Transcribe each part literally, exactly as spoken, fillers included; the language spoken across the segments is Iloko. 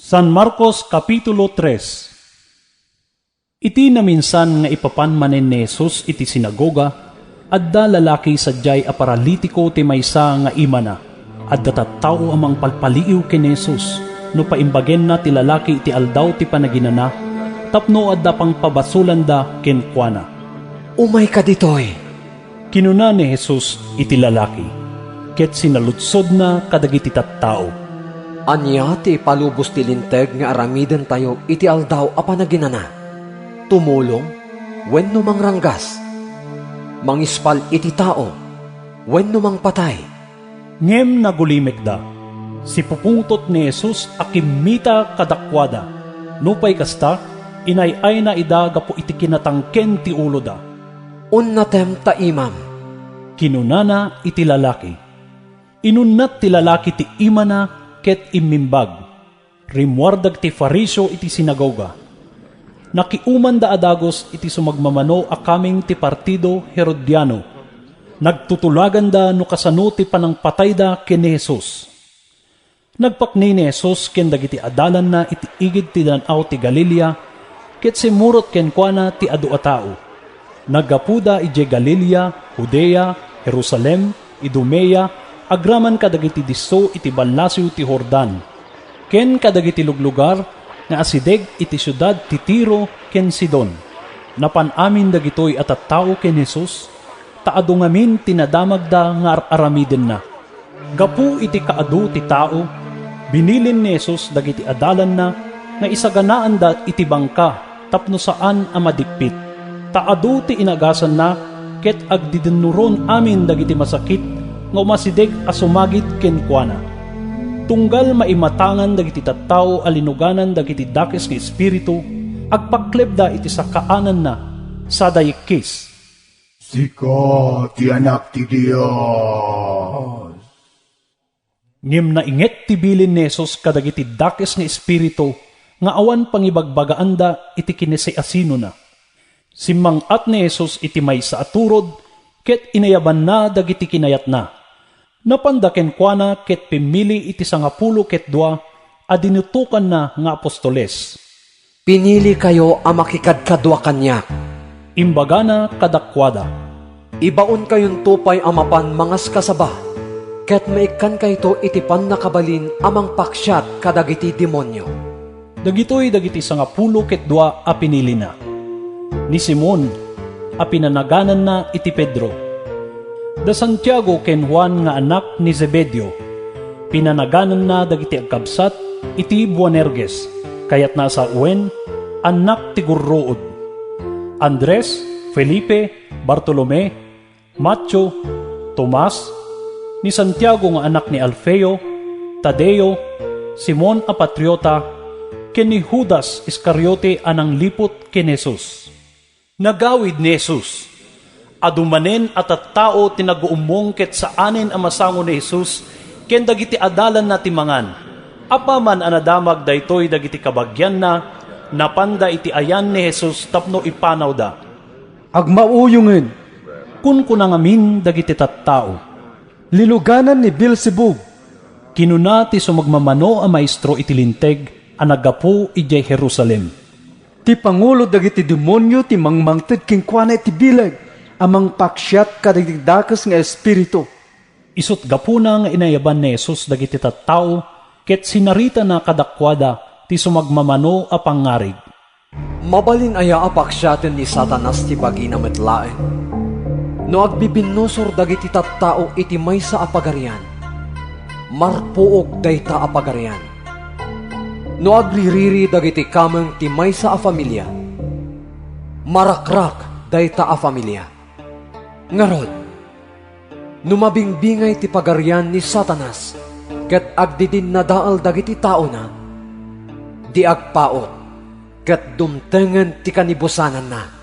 San Marcos, Kapitulo tres. Iti naminsan nga ipapan manen ni Jesus iti sinagoga, adda lalaki sadiay a paralitiko ti maysa nga imana. Adda tattao a mangpalpaliiw ken ni Jesus no paimbagenna ti lalaki iti Aldaw ti Panaginana tapno adda pangpabasolanda kenkuana. "Umayka ditoy," kinuna ni Jesus iti lalaki, ket sinaludsodna kadagiti tattao, "Ania ti ipalubos ti Linteg nga aramidentayo iti Aldaw a Panaginana? Tumulong wenno mangranggas? Mangispal iti tao wenno mangpatay?" Ngem nagulimekda. Sipupungtot ni Jesus a kimmita kadakuada. Nupay kasta, inay-ayna ida gapu iti kinatangken ti uloda. "Unnatem ta imam," kinunana iti lalaki. Inunnat ti lalaki ti imana ket immimbag. Rimmuar dagiti Fariseo iti sinagoga. Nakiumanda a dagus iti sumagmamano a kameng ti partido Herodiano. Nagtutulaganda no kasano ti panangpatayda ken ni Jesus. Nagpakni ni Jesus ken dagiti adalanna iti igid ti Dan-aw ti Galilea, ket simmurot kenkuana ti adu a tao. Naggapuda idiay Galilea, Judea, Jerusalem, Idumea, agraman kadagiti disso iti ballasiw ti Jordan, ken kadagiti luglugar nga asideg iti siudad ti Tiro ken Sidon. Napan amin dagitoy a tattao ken Jesus, ta adu ngamin ti nadamagda nga ar-aramidenna. Gapu iti kaadu ti tao, binilin ni Jesus dagiti adalanna nga isaganaanda iti bangka tapno saan a madippit. Ta adu ti inagasanna ket agdidennuron amin dagiti masakit nga umasideg a sumagid kenkuana. Tunggal maimatangan dagiti tattao a linuganan dagiti dakes nga espiritu, agpaklebda iti sakaananna, sada yikkis, "Sika ti Anak ti Dios." Ngem nainget ti bilin ni Jesus kadagiti dakes nga espiritu nga awan pangibagbagaanda iti kinasiasinona. Simmang-at ni Jesus iti maysa a turod ket inayabanna dagiti kinayatna. Napanda kenkuana ket pimmili iti sangapulo ket dua a dinutokanna nga apostoles. "Pinilikayo a makikadkadua kaniak," imbagana kadakuada. "Ibaonkayonto pay a mapan mangaskasaba, ket maikkankayto iti pannakabalin a mangpaksiat kadagiti demonio." Dagitoy dagiti sangapulo ket dua a pinilina: ni Simon, a pinanagananna iti Pedro, da Santiago ken Juan nga anak ni Zebedeo, pinanagananna dagiti agkabsat iti Boanerges, kayatna a sawen, annak ti gurruod, Andres, Felipe, Bartolome, Mateo, Tomas, ni Santiago nga anak ni Alfeo, Tadeo, Simon a Patriota, ken ni Judas Iscariote a nangliput ken Jesus. Nagawid ni Jesus. Adu manen a tattao ti naguummong ket saanen a masango ni Jesus ken dagiti adalanna ti mangan. Apaman a nadamag daytoy dagiti kabagianna, napanda iti ayan ni Jesus tapno ipanawda. "Agmauyongen," kunkuna ngamin dagiti tattao. "Liluganan ni Beelzebub," kinuna ti sumagmamano a maestro iti Linteg a naggapu idiay Jerusalem. "Ti pangulo dagiti demonio ti mangmangted kenkuana iti bileg a mangpaksiat kadagiti dakes nga espiritu." Isut' gapuna nga inayaban ni Jesus dagiti tattao ket sinaritana kadakuada ti sumagmamano a pangngarig. "Mabalin aya a paksiaten ni Satanas ti bagina met laeng? No agbibinnusor dagiti tattao iti maysa a pagarian, marpuog dayta a pagarian. No agririri dagiti kameng ti maysa a familia, marakrak dayta a familia. Ngarud, no mabingbingay ti pagarian ni Satanas ket agdidinnadael dagiti taona, di agpaut ket dumtengen ti kanibusananna.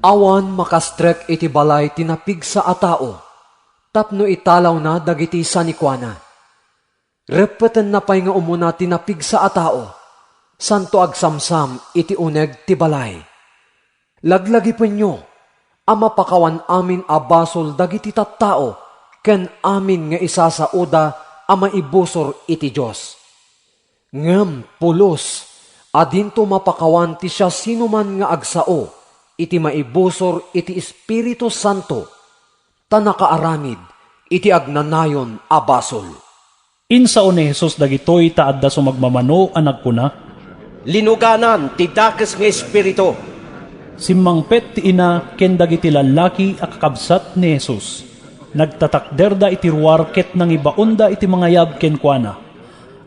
Awan makastrek iti balay ti napigsa a tao tapno italawna dagiti sanikuana. Reppetenna pay nga umuna ti napigsa a tao, santo agsamsam iti uneg ti balay. Laglagipenyo a mapakawan amin a basol dagiti tattao ken amin nga isasaoda a maibusor iti Dios. Ngem pulos a dinto mapakawan ti siasinoman nga agsao iti maibusor iti Espiritu Santo, ta nakaaramid iti agnanayon a basol. Insao ni Jesus dagitoy ta adda sumagmamano a nagkuna, "Linuganan ti dakes nga espiritu." Simmangpet ti ina ken dagiti lallaki a kakabsat ni Jesus. Nagtatakderda iti ruar ket nangibaonda iti mangayab kenkuana.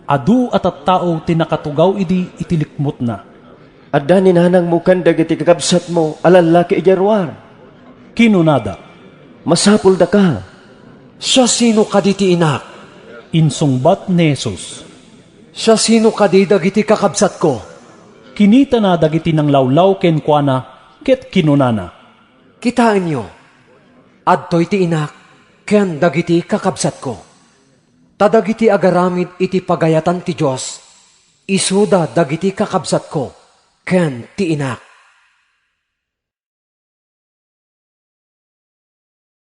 Adu a tattao ti nakatugaw idi iti likmutna. "Adda ni nanangmo ken dagiti kakabsatmo a lallaki idiay ruar," kinunada. "Masapuldaka." "Siasino kadi ti inak?" insungbat ni Jesus. "Siasino kadi dagiti kakabsatko?" Kinitana dagiti nanglawlaw kenkuana ket kinunana, "Kitaenyo, adtoy ti inak ken dagiti kakabsatko. Ta dagiti agaramid iti pagayatan ti Dios, isuda dagiti kakabsatko ken ti inak."